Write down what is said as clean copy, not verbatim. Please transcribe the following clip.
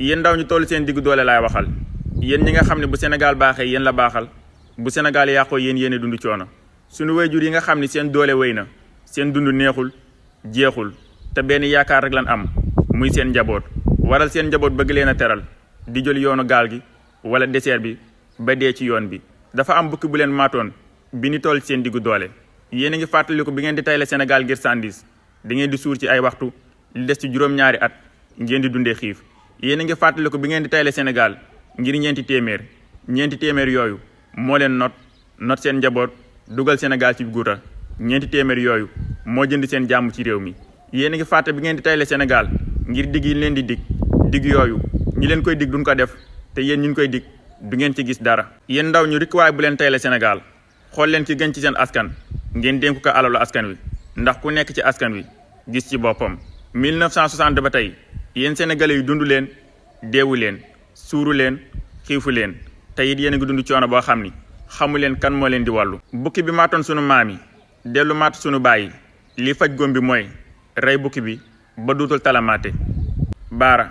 yéen ndaw ñu toll seen diggu doole laay waxal yéen ñi nga xam ne bu Sénégal baaxee yéen la baaxal bu Sénégal yàqoo yéen yéene dund coono suñu waajur yi nga xam ne seen doole wéy na seen dund neexul jeexul te benn yaakaar rek lan am muy seen njaboot waral seen njaboot bëgg leen a teral di jël yoonu gaal gi wala désert bi ba dee ci yoon bi dafa am bukki bu leen maatoon bi ni toll seen diggu doole yéen a ngi fàttaliku bi ngeen di tayle Sénégal ngir sandis di ngeen di suur ci ay waxtu li des ci juróom-ñaari at ngeen di dundee xiif yéen a ngi fàttaliku bi ngeen di tayle Sénégal ngir ñeenti téeméer yooyu moo leen not seen njaboot dugal Sénégal ci guuta ñeenti téeméer yooyu moo jënd seen jàmm ci réew mi yéen a ngi fàtte bi ngeen di tayle Sénégal ngir digg yi leen di digg yooyu ñi leen koy dig duñ ko def te yéen ñu koy dig du ngeen ci gis dara yéen ndaw ñu rikkuwaay bu leen tayle Sénégal xool leen ki gën ci seen askan ngeen dénku ko alalu askan wi ndax ku nekk ci askan wi gis ci boppam 1960 ba tey yéen sénégalais yu dund leen deewu leen suuru leen xiifu leen te it yéen a ngi dund coono boo xam ni xamu leen kan moo leen di wàllu bukki bi maatoon sunu maam yi dellu maatu sunu baay yi li faj góom bi mooy rey bukki bi ba duutul talamaate baara